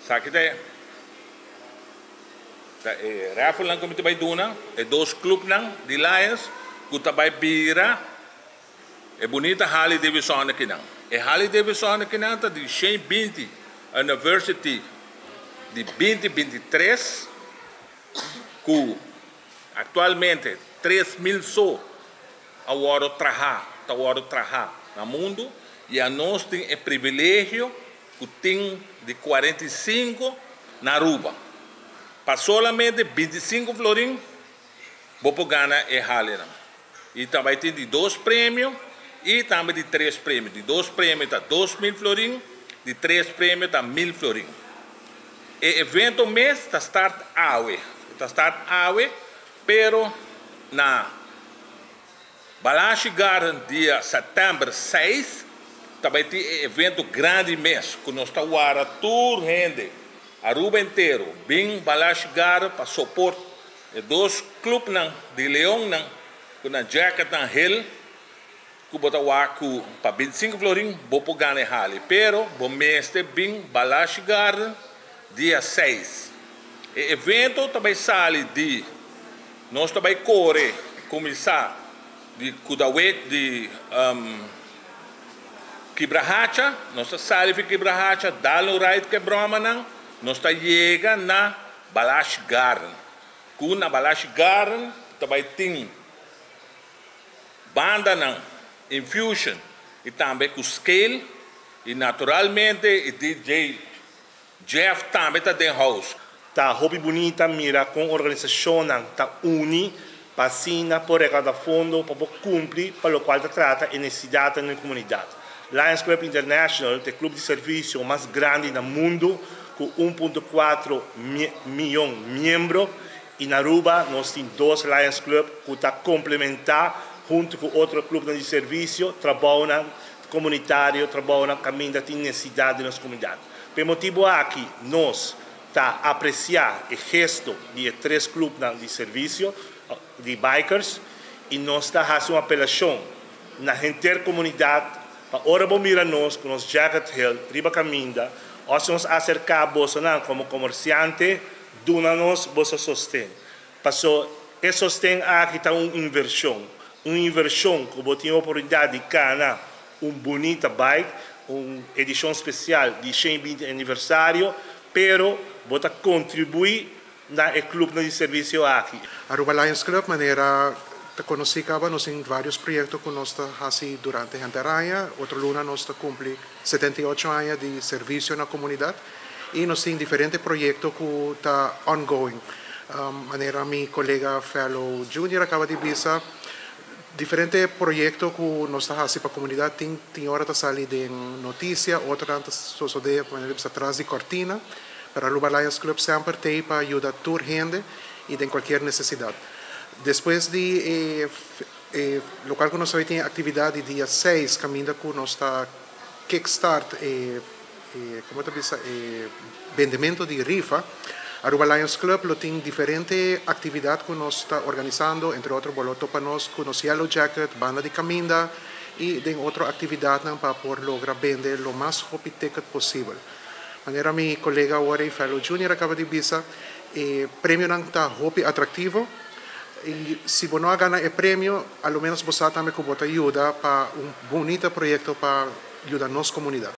Esaki ta e raffle ku mi ta bai duna, e dos clubnan di Lions ku ta bai bira e bunita Harley Davidson akinan. E Harley Davidson akinan ta di 120 Anniversary di 2023, ku aktualmente 3 mil so a wòrdu traha, ta wòrdu traha na mundu, i nos tin e privilegio ku tin di 45 na Aruba. Pa solamente 25 florin, bo por gana e Harley. I tambe tin di dos premio i tambe di tres premio. Di dos premio ta 2000 florin, di tres premio ta 1000 florin. E evento mes ta start awe. Ta start awe, pero na Balashi Garden dia sèptèmber 6 tambe tin evento grandi mes, ku nos ta warda tur hende, Aruba entero, bin Balashi Garden pa support e dos clubnan di Leon nan, ku nan jacket nan hel, ku bo ta wak ku pa 25 florin, bo por gana Harley. Pero, bo mester bin Balashi Garden dia 6. E evento tambe sali di, nos tambe kore, kuminsá di Kudawecha di Kibrahacha, nos ta sali di Kibrahacha, dal un right ku bròmernan, nos ta yega na Balashi Garden. Ku na Balashi Garden tambe tin bandanan Infusion i tambe ku Scale i naturalmente e DJ Jeff tambe ta den house. Ta hopi bunita mira ku organisashonnan ta uni pa asina por rekaudá fondo pa kumpli pa loke ta trata e nesesidat den komunidat. Lions Club International ta e klup di servisio mas grandi na mundu ku 1.4 mion miembro, i na Aruba nos tin dos Lions Club ku ta komplementá huntu ku otro klup di servisio, trabou komunitario, trabou kaminda tin nesesidat den nos komunidat. Pa e motibu aki, nos ta apresiá e gesto di tres klup di servisio, di bikers, i nos ta hasi un apelashon na henter komunidat pa ora bo mira nos ku nos jacket hel riba kaminda, òf nos aserká boso komo komersiante, duna nos boso sosten. Paso e sosten aki ta un invershon ku bo tin oportunidat di gana un bunita bike, un edishon spesial di 120 aniversario, pero bo ta kontribuí na e klup di servisio aki. Aruba Lions Club, manera ta konosí kaba, nos tin vários proyekto ku nos ta hasi durante henter aña. Otro luna nos ta kumpli 78 aña di servisio na komunidat i nos tin diferente proyekto ku ta ongoing. Manera mi kolega Fellow Junior a kaba di bisa, diferente proyekto ku nos ta hasi pa komunidat tin ora ta sali den notisia, otro ta sosodé manera bisa tras di kortina, pero Aruba Lions Club semper t'ei pa yuda tur hende i den kualke nesesidat. Despues di loke ku nos tin aktividat di dia 6, kaminda ku nos ta kickstart kon ta bisa, bendementu di rifa, Aruba Lions Club lo tin diferente aktividat ku nos ta organisando, entre otro bo lo topa nos ku nos Yellow Jacket, banda di kaminda i den otro aktividat pa por logra bende lo mas hopi ticket posibel. Manera mi kolega Warren Fellow Jr. a kaba di bisa, premionan ta hopi atraktivo i si bo no gana e premio, alomenos bo tambe ku bo ta yuda pa un bunita proyekto pa yuda nos komunidat.